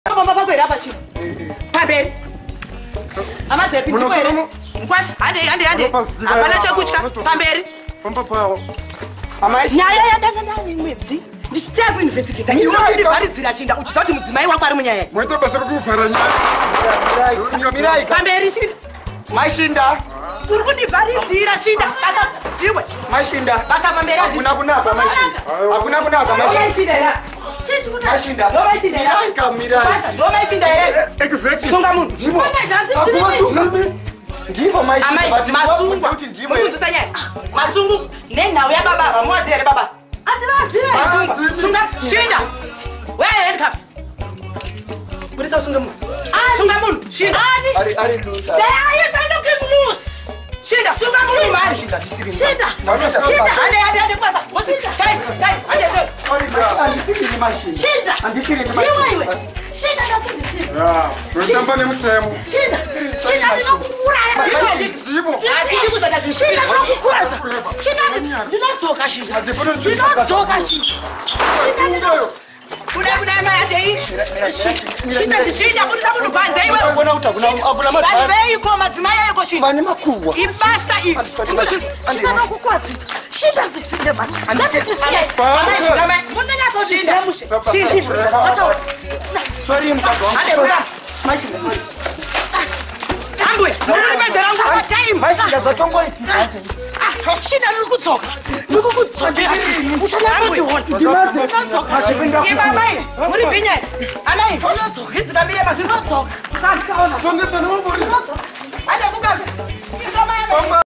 Pamba pako here apa chii? Pamberi. Amazepi ndipo here? Mkwasha, hande hande hande. Hapana chekutya. Pamberi. Pamba pawo. Nyaya yandanga ndane mwedzi ndichitaya kuinvestigata iwe undivharidzira Shinda uchiziva kuti mudzimai wako ari munyaya. Moita basa rekuvhara nyaya. Mirai. Pamberi Shinda. Mai Shinda. Uri kundivharidzira Shinda. Basa iwe. Mai Shinda. Basa pamberi. Hakuna kunaka Mai Shinda. Hakuna kunaka Mai Shinda. Mai Shinda. Ndo Mai Shinda. Mirai ka mirai. Basa ndo Mai Shinda here. Exactly. Sunga munhu. Ndipo. Ndipo Mai Shinda. Amai masungwa. Ndipo. Muri nyaya. Masungu nenhau yababa ava muwaziva here baba? Andivazive. Masungwa. Sunga Shinda. Where are your handcuffs? Budisa usunge munhu. Sunga munhu. Shinda. Ari ari loose. They are even looking loose. Shinda. Sunga munhu mani. Shinda ndisiri. Shinda. Shinda. Hande hande hande kwasa. Wosi. Time time. Hande hande. Andisiri Mai Shinda. Shinda. Andisiri Mai Ndiwe Shinda. iwe. Shinda ndatindisiri. Ya, totamba nemutemo. Shinda. Shinda ndinokuuraya. Ndipo. Hatidi kuzoita zvinhu. Shinda ndinokukuradza. Shinda ndinodzoka Shinda. Ndinodzoka Shinda. Shinda ndinodzoka. Buda buda mai handei. Shinda Shinda budisa munhu panze iwe. Ndangona kuti hakuna Vanhu madzimai. veiko madzimai aiko Shinda. Vane makuhwa. Ibasa iri. Shinda ndinokukwadzisa. Shinda ndisinde mani. Ndandisinde. Amai Shinda mai. Munonyatsozviziva mushe. Sorry mukadzi wangu. Hande buda. Mai Shinda. Ambwe. Muri kunipedzera nguva time. Mai Shinda zvatongoitika. Shinda ndiri kudzoka. Ndiri kukudzokera. Uchanyatsondiona. Ndimaze. Mazipinda. Iba amai. Muri bhinya. Amai. Idzikamire mazvinodzoka. Tondedza nemaburi. Hande kukambe.